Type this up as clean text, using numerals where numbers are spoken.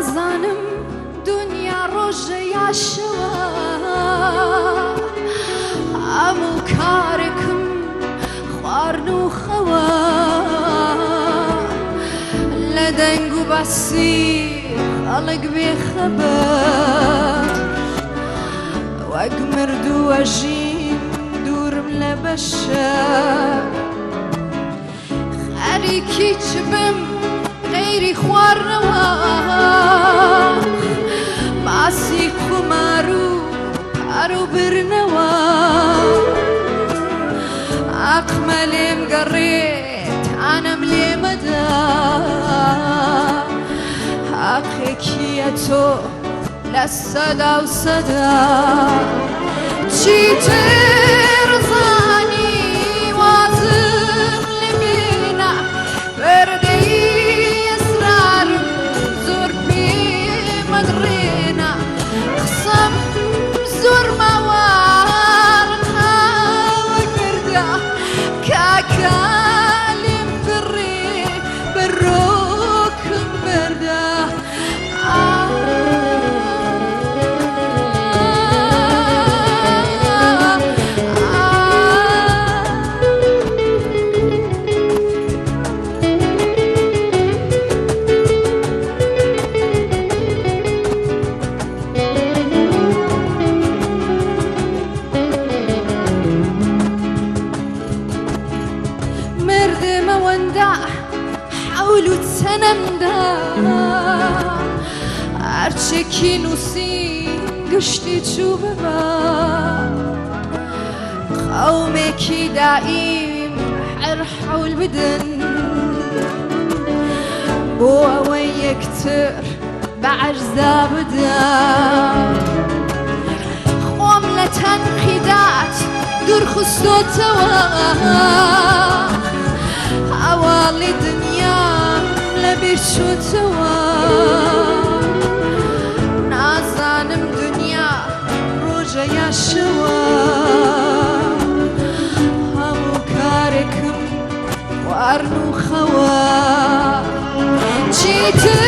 نازانم دونیا ڕۆژە یا شەوە هەموو کارێکم خوارن و خەوە لە دەنگ و باسی خەڵک بێخەبەر وەک مردوو ئەژیم دوورم لە بەشەر خەریکی چ بم غەیری خواردنەوە باسی قومار و پارە و برنەوە ئاقمە لێم گەڕێ تانەم لێ مەدە حەقێکیە تۆ لە سەدا و سەدا چیتر زانی وازم لێ بێنە پەردەی ئەسرارم زۆر پێ مەدڕێنە قسەم زۆر ماوە ڕقاوە کردە کاکە لێم بڕێ بەرۆکم بەردە. مردم ئەوەندە حەول و چەنەمدا هەرچێکی نووسیم گشتی چوو ببا قەومێکی دائیم هەر حەول بدەن بۆ ئەوەی یەکتر بە عەرزا بدا خۆم لە تەنقیدات دوور خستۆتەوە هەواڵی دنیام لەبیر چۆتەوە نازانم دنیا ڕۆژە یا شەوە هەموو کارێکم خوارن و خەوە چیتر.